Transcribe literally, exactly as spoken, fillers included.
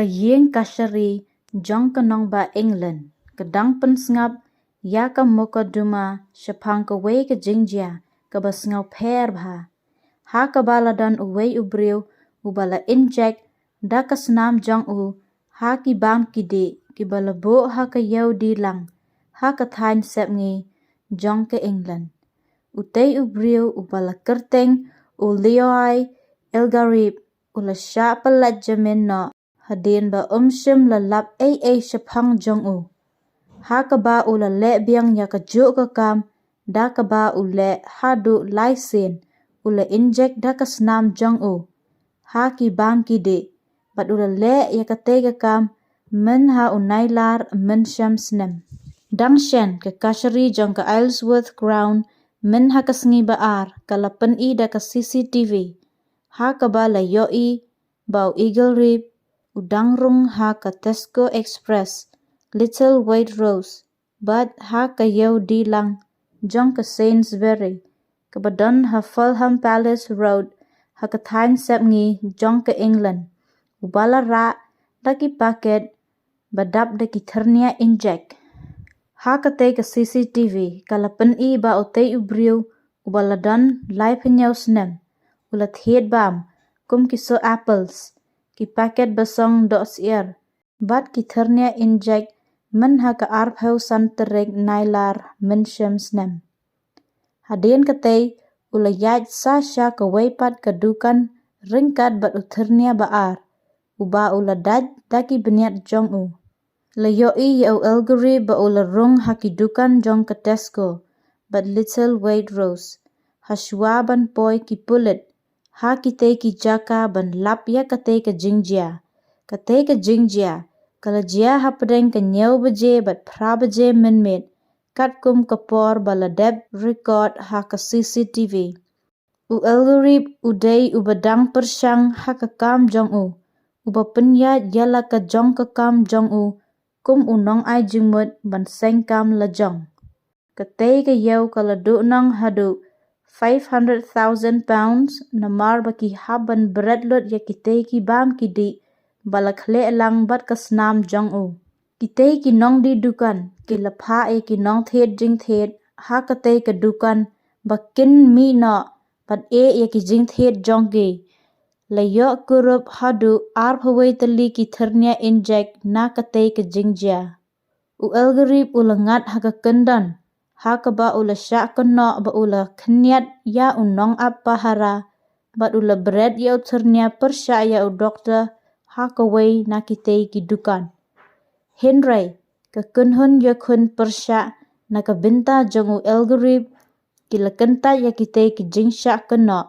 Ïing kashari jong ka nongbah England ka dang pynsngap ïa ka mukotduma shaphang kawei ka jingjia kaba sngewpher bha, ha kaba la don uwei u briew uba la injek da ka snam jong u ha ki bam ki dih kiba la buh ha ka ïew dilang ha ka thaiñ sepngi jong ka England. Utei u briew uba la kyrteng u Leoai Elgarib u la shah pyllait jamin noh hadien ba um shym la lap ei ei shaphang jong u, ha kaba u la leh biang ïa kajuh ka kam da kaba u leh haduh lai sien. U la injek da ka snam jong u ha ki bam ki dih bad u la leh ïa katei ka kam mynha u Nailar mynshem snem. Dang shen, ka kashari jong ka Isleworth Crown mynha ka sngi ba ar ka la pyni da ka C C T V ha kaba la ïohi ba u Elgarib u dang rung ha ka Tesco Express, Little Waitrose, bad ha ka ïew dilang jong ka Sainsbury kaba don ha Fulham Palace Road ha ka thaiñ sepngi jong ka England, uba la rah da ki paket ba dap da ki thyrnia injek. Ha katei ka C C T V ka la pyni ba utei u briew uba la don laiphew snem u la thied bam kum ki soh apples, ki paket basong dohsyiar bad ki thyrnia injek mynha ka arphew san tarik Nailar mynshem snem. Hadien katei u la ïaid sa sha kawei pat ka dukan ryngkat bad u thyrnia ba ar uba u la dait da ki bniat jong u. La ïohi ïa u Elgarib ba u la rung ha ki dukan jong ka Tesco bad Little Waitrose ha shuwa ban poi ki pulit ha kitei ki jaka ban lap ïa katei ka jingjia. Katei ka jingjia ka la jia hapdeng ka hynñiew baje bad phra baje mynmiet, katkum ka por ba la dep record ha ka C C T V. U Elgarib u dei uba dang pyrshang ha ka kam jong u, uba pynïaid ïa la ka jong ka kam jong u kum u nongai jingmut ban seng kam la jong. Katei ka ïew ka la duhnong haduh five hundred thousand pounds namar ba ki hap ban bret lut ïa kitei ki bam ki dih ba la khleh lang bad ka snam jong u. Kitei ki nongdie dukan ki la phah ïa ki nongthied jingthied ha katei ka dukan ba kin mih noh bad eh ïa ki jingthied jong ki. La ïoh kurup haduh arphew tylli ki thyrnia injek na katei ka jingjia. U Elgarib u la ngat ha ka kyndon ha kaba u la shah kynnoh ba u la khynñiat ïa u nongap pahara bad u la bret ïa u thyrnia pyrshah ïa u doktor ha kawei na kitei ki dukan. Hynrei ka kynhun ïakhun pyrshah na ka bynta jong u Elgarib ki la kyntait ïa kitei ki jingshah kynnoh